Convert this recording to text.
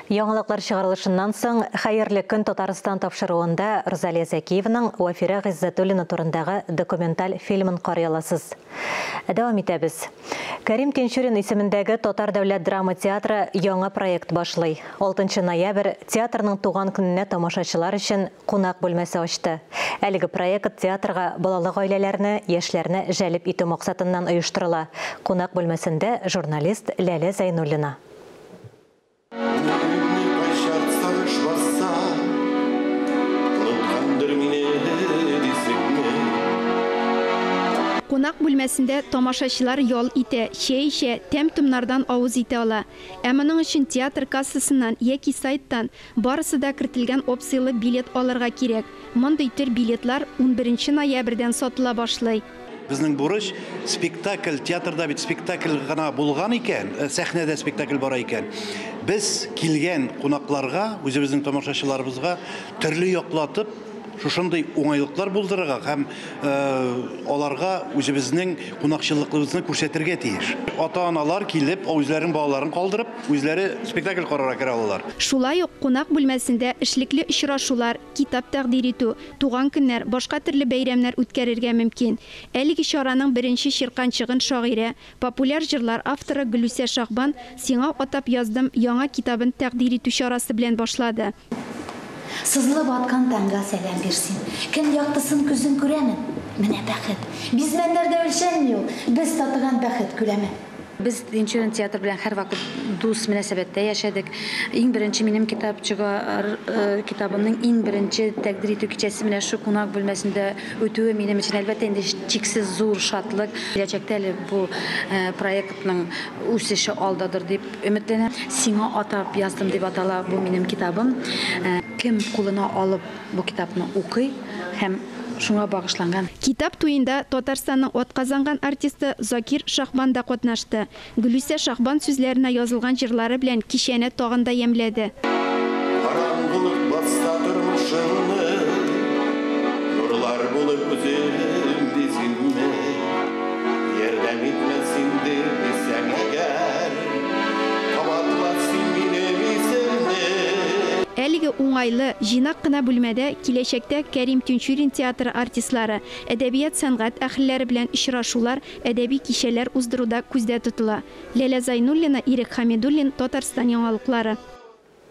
Яңалыклар чыгарылышыннан соң «Хәерле көн, Татарстан» тапшыруында Розалия Зәкиевның Вафирә Гыйззәтуллина турындагы документаль фильмын карый аласыз. Дәвам итәбез. Кәрим Тинчурин исемендәге Татар дәүләт драма театры яңа проект башлый. 6 ноябрь театрның туган көненә тамашачылар өчен кунак бүлмәсе ачты. Әлеге проект театрга балалы гаиләләрне, яшьләрне җәлеп итү максатыннан оештырыла. Кунак бүлмәсендә журналист Ләлә Зәйнуллина. Кунак бүлмәсендә тамашачылар ял итә, чәй эчә, тәм-томнардан авыз итә ала. Ә моның өчен театр кассасыннан яки сайттан барысы да кертелгән опцияле билет алырга кирәк. Мондый төр билетлар 11 ноябрьдән сатыла башлый. Безнең бурыч спектакль, театрда бит спектакль гына булган икән, сәхнәдә спектакль бара икән. Без килгән кунакларга, үзебезнең тамашачыларыбызга төрле яклатып, шушындый уңайлыклар булдырырга һәм аларга үзебезнең кунакчыллыгыбызны күрсәтергә тиеш. Ата-аналар килеп, үзләренең балаларын калдырып, үзләре спектакль карарга керә алалар. Шулай ук кунак бүлмәсендә эшлекле очрашулар, китап тәкъдир итү, туган көннәр, башка төрле бәйрәмнәр үткәрергә мөмкин. Әлеге чараның беренче чирканчыгын шагыйрә, популяр җырлар авторы Гөлүсә Шахбан «Сиңа атап яздым» яңа китабын тәкъдир итү чарасы белән башлады. Сызылып аткан таңга сәлам бирсен. Кем яктысын күзен күрәмен. Менә бәхет. Бизмәннәрдә үлчәнми ул. Без татыган бәхет күләме. Без Тинчурин театр белән һәрвакыт дус мөнәсәбәттә яшәдек. Иң беренче минем китап китабымның иң беренче тәкъдир итү кичәсе менә шу кунак бүлмәсендә үтүе минем өчен әлбәттә инде чиксез зур шатлык. Киләчәктә әле бу проектның үсеше алдадыр дип өметләнәм. Сиңа атап яздым дип атала бу минем китабым. Кем кулына алып бу китапны укый һәм шуңа багышланган. Китап туенда Татарстанның атказанган артисты Закир Шахбан да катнашты. Гөлүсә Шахбан сүзләренә язылган җырлары белән кичәне тагын да ямьләде. Караңгылык басса тормышыңны, нурлар булып үзем дисеңме? Ярдәм итмәс инде дисәң әгәр, кабатла син минем исемне. Әлеге уңайлы, җыйнак кына бүлмәдә киләчәктә Кәрим Тинчурин театры артистлары, әдәбият сәнгать әһелләре белән очрашулар, әдәби кичәләр уздыруда күздә тотыла. Ләлә Зайнуллина, Ирек Хамидуллин, Татарстан яңалыклары.